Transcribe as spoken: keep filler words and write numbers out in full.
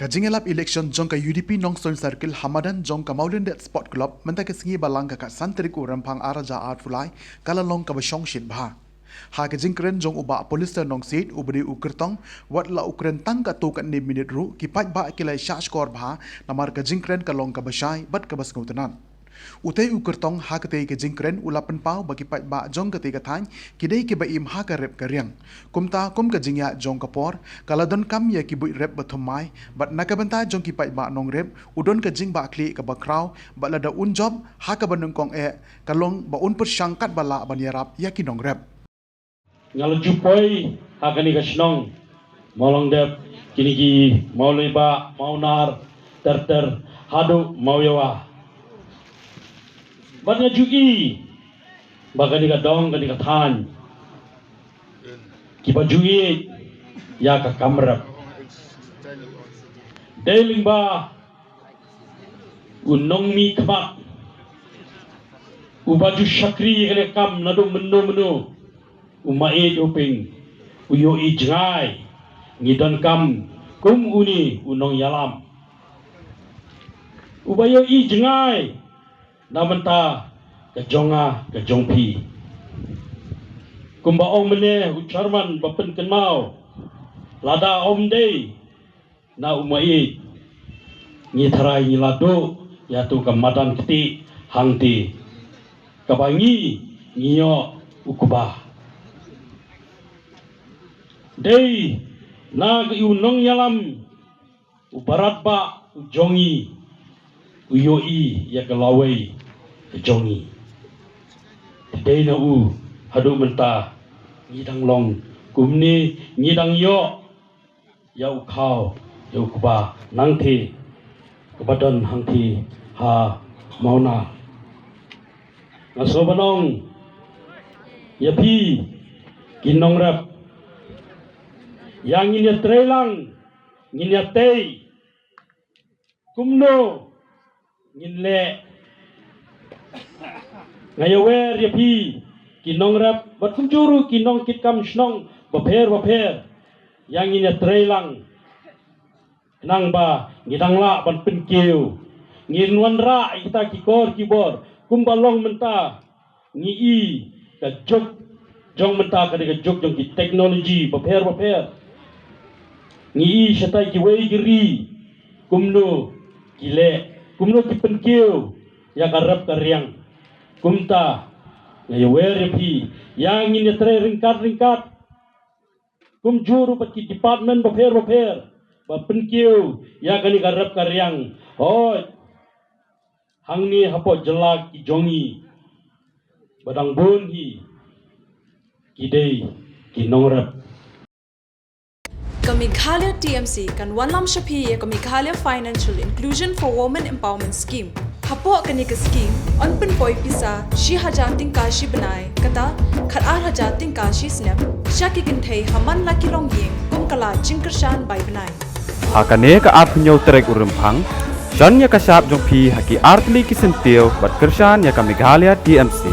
Ka jingïalap election jong ka U D P Nongstoiñ Circle ha madan jong ka Mawlynndet Sport Club mynta ka sngi Balang ka khatsan tarik u Rymphang ar hajar arphew lai ka la long kaba shongshit bha. Ha ka jingkren jong u Bah Pollester Nongsiej uba dei u kyrtong, wat la u kren tang katto katne minit ruh ki paidbah ki la shah shkor bha namar ka jingkren ka long kaba shai bad kaba sngewtynnat. Utei u kyrtong ha katei ka jingkren u la pynpaw ba ki paidbah jong katei ka thaiñ ki dei kiba im ha ka rep ka riang. Kumta kum ka jingïaid jong ka por ka la donkam ïa ki buit rep ba thymmai bad na ka bynta jong ki paidbah nongrep u don ka jingbahkhlieh kaba khraw bad lada un jop ha kaba nyngkong eh ka long ba un pyrshang katba lah ban ïarap ïa ki nongrep. Nga la ju poi ha kane ka shnong Mawlynndet, kine ki Mawleibah, Mawnar, ter ter haduh Mawïawa. Bad nga ju i ba kane ka dong, kane ka thaiñ kiba ju ïeit ïa ka kam rep. Dei lyngba u nongmihkhmat uba ju shakri ïa kane ka kam naduh mynno mynno, u Maieit Hoping u ïohi jngai. Ngi donkam kum une u nongïalam uba ïohi jngai na bynta ka jong nga ka jong phi. Kumba ong mynne u chairman ba pynkynmaw, lada ym dei na u Maieit, ngi tharai ngi la duh ïa tu ka madan kti hangti kaba ngi ngi ïoh u kba. Dei na ka u nongïalam u barat ba u jong ngi u ïohi ïa ka lawei ka jong ngi. Dei na u haduh mynta ngi dang long kumne, ngi dang ïoh ïa u khaw ïa u kba nangthie kaba don hangthie ha Mawnar. Nga sngewbha ban ong ïa phi ki nongrep, ïa ngin ïa trei lang, ngin ïa tei kumno ngin leh. Nga ïa wer ïa phi ki nongrep bad kumjuh ruh ki nongkitkam shnong bapher bapher, ïa ngin ïa trei lang khnang ba ngi dang lah ban pynkiew, ngin wanrah ïa kita ki kor ki bor. Kumba long mynta ngi i ka juk jong mynta ka dei ka juk jong ki teknoloji bapher bapher. Ngi i shatai kiwei ki ri kumno ki leh, kumno ki pynkiew ïa ka rep ka riang. Kumta nga ïa wer ïa phi, ïa ngin ïa trei ryngkat ryngkat kumjuh ruh bad ki department bapher bapher ba pynkiew ïa kane ka rep ka riang. Hooid, hangne hapoh jylla ki jong ngi ba dang bun hi ki dei ki nongrep. Ka Meghalaya T M C kan wanlam sha phi ïa ka Meghalaya Financial Inclusion for Women Empowerment Scheme. Hapoh kane ka scheme yn pynpoi pisa shi hajar tyngka shi bnai, kata khat ar hajar tyngka shi snem sha ki kynthei ha man la ki longïing kum ka lad jingkyrshan bai bnai. Ha kane ka arphew hynñiew tarik u Rymphang, shon ïa ka shap jong phi ha ki artylli ki syntiew bad kyrshan ïa ka Meghalaya T M C.